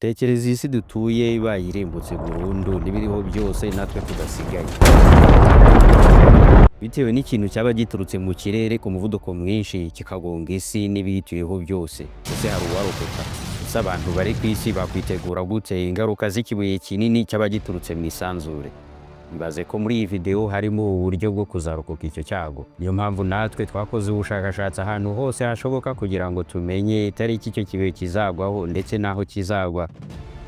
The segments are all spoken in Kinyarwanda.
Tekereza iyi si dutuye ibaye irimbutse burundu, n'ibiriho byose natwe tudasigaye, bitewe n'ikintu cyaba giturutse mu kirere ku muvuduko mwinshi, kikagonga isi n'ibiyituyeho byose. Ese hari uwarokoka? Ese abantu bari ku isi bakwitegura gute ingaruka z'ikibuye kinini cyaba giturutse mu isanzure? Ibaze ko muri iyi video harimo uburyo bwo kuzarokoka icyo cyago. Niyo mpamvu natwe twakoze ubushakashatsi ahantu hose hashoboka kugira ngo tumenye itariki icyo kibuye kizagwaho ndetse n'aho kizagwa.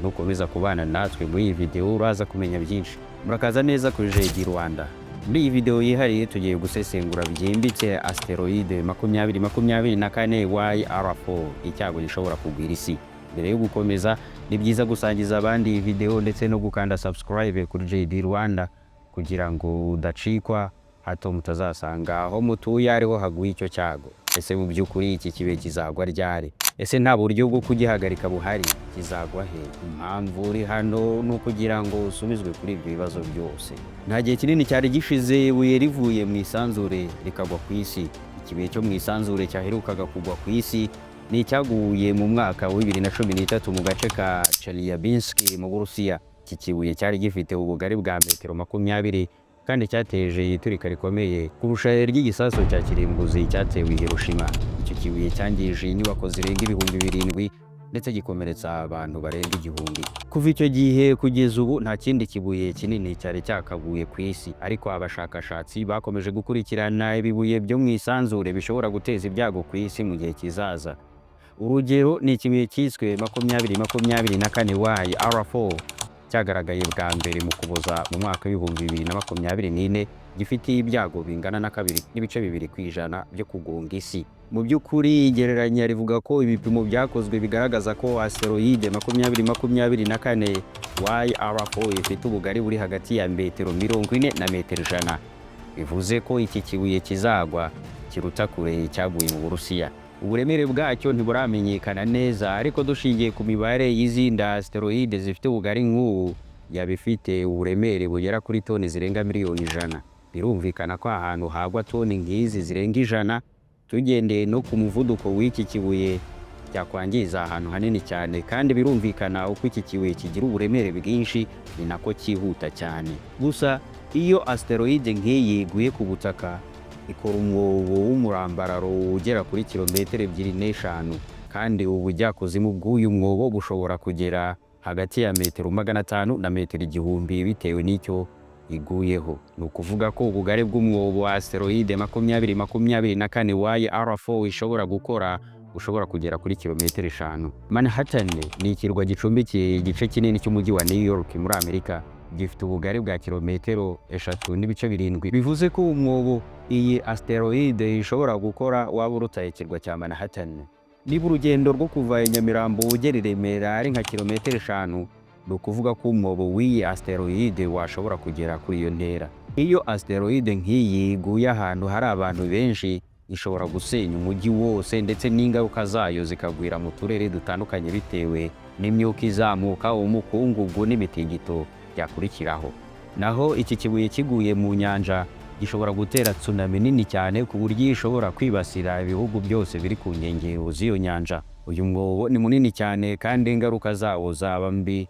Nukomeza kubana natwe muri iyi video, uraza kumenya byinshi. Murakaza neza kuri JD Rwanda. Muri iyi video yihariye tugiye gusesengura byimbitse asteroide 2024 YR4, icyago gishobora kugwira isi. Mbere yo gukomeza, ni byiza gusangiza abandi iyi video ndetse no gukanda subscribe kuri JD Rwanda kugira ngo udacikwa, hato mutazasanga aho mutuye ariho haguye icyo cyago. Ese mu by'ukuri iki kibuye kizagwa ryari? Ese nta buryo bwo kugihagarika buhari? Kizagwa he? Impamvu uri hano ni ukugira ngo usubizwe kuri ibyo bibazo byose. Nta gihe kinini cyari gishize ibuye rivuye mu isanzure rikagwa ku isi. Ikibuye cyo mu isanzure cyaherukaga kugwa ku isi ni icyaguye mu mwaka wa 2013 mu gace ka Chelyabinsk mu Burusiya. Iki kibuye cyari gifite ubugari bwa metero 20 kandi cyateje iturika rikomeye kurusha iry'igisasu cya kirimbuzi cyatewe i Hiroshima. Icyo kibuye cyangije inyubako zirenga 7000 ndetse gikomeretsa abantu barenga 1000. Kuva icyo gihe kugeza ubu, nta kindi kibuye kinini cyari cyakaguye ku isi, ariko abashakashatsi bakomeje gukurikirana ibibuye byo mu isanzure bishobora guteza ibyago ku isi mu gihe kizaza. Urugero ni ikibuye cyiswe 2024 YR4, cyagaragaye bwa mbere mu Kuboza mu mwaka wa 2024, gifite ibyago bingana na 2.2% byo kugonga isi. Mu by'ukuri, igereranya rivuga ko ibipimo byakozwe bigaragaza ko asteroide 2024 YR4 ifite ubugari buri hagati ya metero 40 na metero 100, bivuze ko iki kibuye kizagwa kiruta kure cyaguye mu Burusiya. Uburemere bwacyo ntiburamenyekana neza, ariko dushingiye ku mibare y'izindi asteroide zifite ubugari nk'ubu, yaba ifite uburemere bugera kuri toni zirenga miliyoni 100. Birumvikana ko ahantu hagwa toni nk'izi zirenga 100, tugendeye no ku muvuduko w'iki kibuye, byakwangiza ahantu hanini cyane. Kandi birumvikana, uko iki kibuye kigira uburemere bwinshi ni nako cyihuta cyane. Gusa iyo asteroide nk'iyi iguye ku butaka, ikora umwobo w'umurambararo ugera kuri kilometero 2 n'eshanu, kandi ubujyakuzimu bw'uyu mwobo bushobora kugera hagati ya metero 500 na metero 1000 bitewe n'icyo iguyeho. Ni ukuvuga ko ubugari bw'umwobo wa asteroide 2024 YR4 ishobora gukora ushobora kugera kuri kilometero 5. Manhattan ni ikirwa gicumbikiye igice kinini cy'umujyi wa New York muri Amerika. Gifite ubugari bwa kilometero 3.7, bivuze ko umwobo iyi asteroide ishobora gukora waba uruta ikirwa cya Manhattan. Niba urugendo rwo kuva i Nyamirambo ugera i Remera ari nka kilometero 5, ni ukuvuga ko umwobo w'iyi asteroide washobora kugera kuri iyo ntera. Iyo asteroide nk'iyi iguye ahantu hari abantu benshi, ishobora gusenya umujyi wose, ndetse n'ingaruka zayo zikagwira mu turere dutandukanye bitewe n'imyuka izamuka, umukungugu n'imitingito byakurikiraho. Naho iki kibuye kiguye mu nyanja, gishobora gutera tsunami nini cyane ku buryo ishobora kwibasira ibihugu byose biri ku nkengero z'iyo nyanja. Uyu mwobo ni munini cyane kandi ingaruka zawo zaba mbi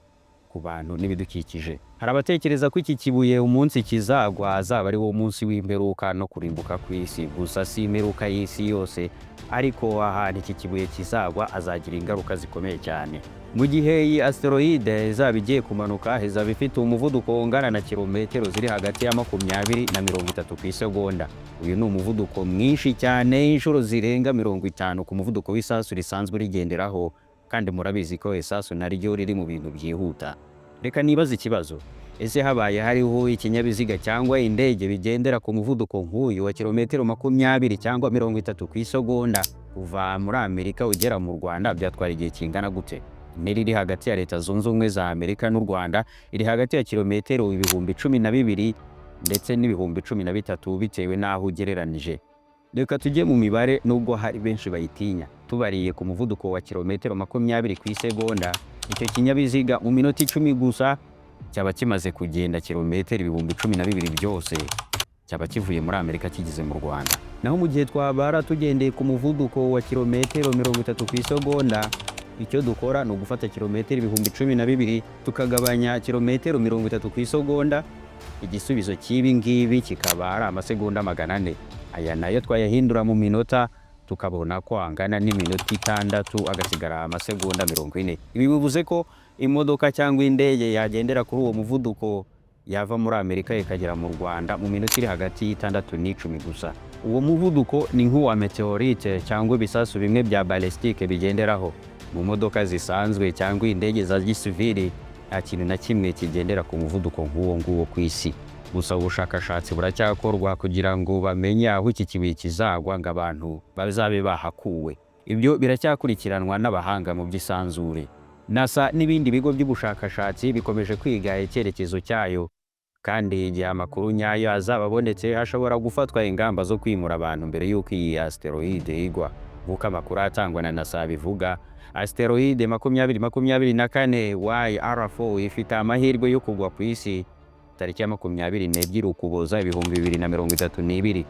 ku bantu n'ibidukikije. Hari abatekereza ko iki kibuye umunsi kizagwa azaba ari wo munsi w'imperuka no kurimbuka kw'isi. Gusa si imperuka y'isi yose, ariko ahantu iki kibuye kizagwa azagira ingaruka zikomeye cyane. Mu gihe iyi asteroide izaba igiye kumanuka, izaba ifite umuvuduko ungana na kilometero ziri hagati ya 20 na 30 ku isegonda. Uyu ni umuvuduko mwinshi cyane, inshuro zirenga 50 ku muvuduko w'isasu risanzwe rigenderaho, kandi murabizi ko isasu naryo riri mu bintu byihuta. Reka nibaze ikibazo: ese habaye hariho ikinyabiziga cyangwa indege bigendera ku muvuduko nk'uyu wa kilometero 20 cyangwa 30 ku isegonda, kuva muri Amerika ugera mu Rwanda byatwara igihe kingana gute? Intera iri hagati ya Leta Zunze Ubumwe za Amerika n'u Rwanda iri hagati ya kilometero 12,000 ndetse n'13,000 bitewe n'aho ugereranije. Reka tujye mu mibare nubwo hari benshi bayitinya. Tubariye ku muvuduko wa kilometero 20 ku isegonda, icyo kinyabiziga mu minota 10 gusa cyaba kimaze kugenda kilometero 12,000 byose, cyaba kivuye muri Amerika kigeze mu Rwanda. Naho mu gihe twabara tugendeye ku muvuduko wa kilometero 30 ku isegonda, Icyo dukora ni ugufata kilometero 12,000 tukagabanya kilometero 30 ku isegonda. Igisubizo cy'ibi ngibi kikaba ari amasegonda 400. Aya nayo twayahindura mu minota, tukabona ko angana n'iminota 6, agasigara amasegonda 40. Ibi bivuze ko imodoka cyangwa indege yagendera kuri uwo muvuduko yava muri Amerika ikagera mu Rwanda mu minota iri hagati y'6 n'10 gusa. Uwo muvuduko ni nk'uwa meteorite cyangwa ibisasu bimwe bya ballistique bigenderaho. Mu modoka zisanzwe cyangwa indege za gisivili, nta kintu na kimwe kigendera ku muvuduko nk'uwo nguwo ku isi. Gusa ubushakashatsi buracyakorwa kugira ngo bamenye aho iki kibuye kizagwa, ngo abantu bazabe bahakuwe. Ibyo biracyakurikiranwa n'abahanga mu by'isanzure. NASA n'ibindi bigo by'ubushakashatsi bikomeje kwiga icyerekezo cyayo, kandi igihe amakuru nyayo azaba abonetse, hashobora gufatwa ingamba zo kwimura abantu mbere y'uko iyi asteroide igwa. Nk'uko amakuru atangwa na NASA abivuga, asteroide 2024 YR4 ifite amahirwe yo kugwa ku isi tariki ya 22 Ukuboza 2032.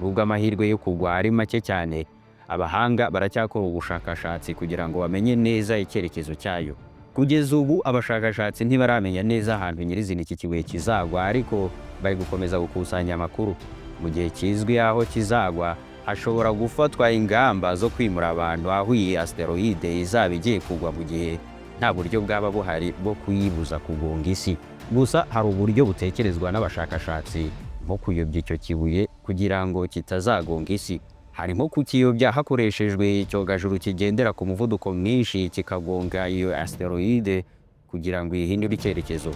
Nubwo amahirwe yo kugwa ari make cyane, abahanga baracyakora ubushakashatsi kugira ngo bamenye neza icyerekezo cyayo. Kugeza ubu abashakashatsi ntibaramenya neza ahantu nyirizina iki kibuye kizagwa, ariko bari gukomeza gukusanya amakuru. Mu gihe kizwi aho kizagwa, hashobora gufatwa ingamba zo kwimura abantu aho iyi asteroide izaba igiye kugwa, mu gihe nta buryo bwaba buhari bwo kuyibuza kugonga isi. Gusa hari uburyo butekerezwa n'abashakashatsi, nko kuyobya icyo kibuye kugira ngo kitazagonga isi. Hari nko kukiyobya hakoreshejwe icyogajuru kigendera ku muvuduko mwinshi, kikagonga iyo asteroide kugira ngo ihindure icyerekezo.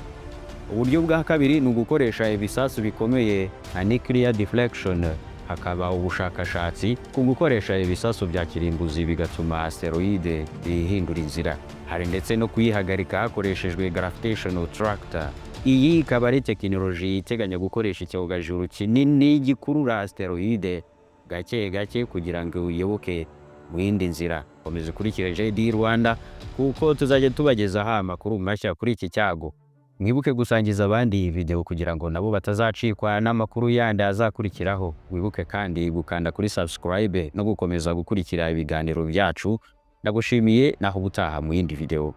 Uburyo bwa kabiri ni ugukoresha ibisasu bikomeye nka nuclear deflection. Hakaba ubushakashatsi ku gukoresha ibisasu bya kirimbuzi bigatuma asteroide ihindura inzira. Hari ndetse no kuyihagarika hakoreshejwe gravitational tractor. Iyi ikaba ari tekinoloji iteganya gukoresha icyogajuru kinini gikurura asteroide gake gake kugira ngo uyoboke mu yindi nzira. Komeza ukurikire JD Rwanda, kuko tuzajya tubagezaho amakuru mashya kuri iki cyago. Mwibuke gusangiza abandi iyi video kugira ngo nabo batazacikwa n'amakuru yandi azakurikiraho. Wibuke kandi gukanda kuri subscribe no gukomeza gukurikira ibiganiro byacu. Ndagushimiye, naho ubutaha mu yindi video.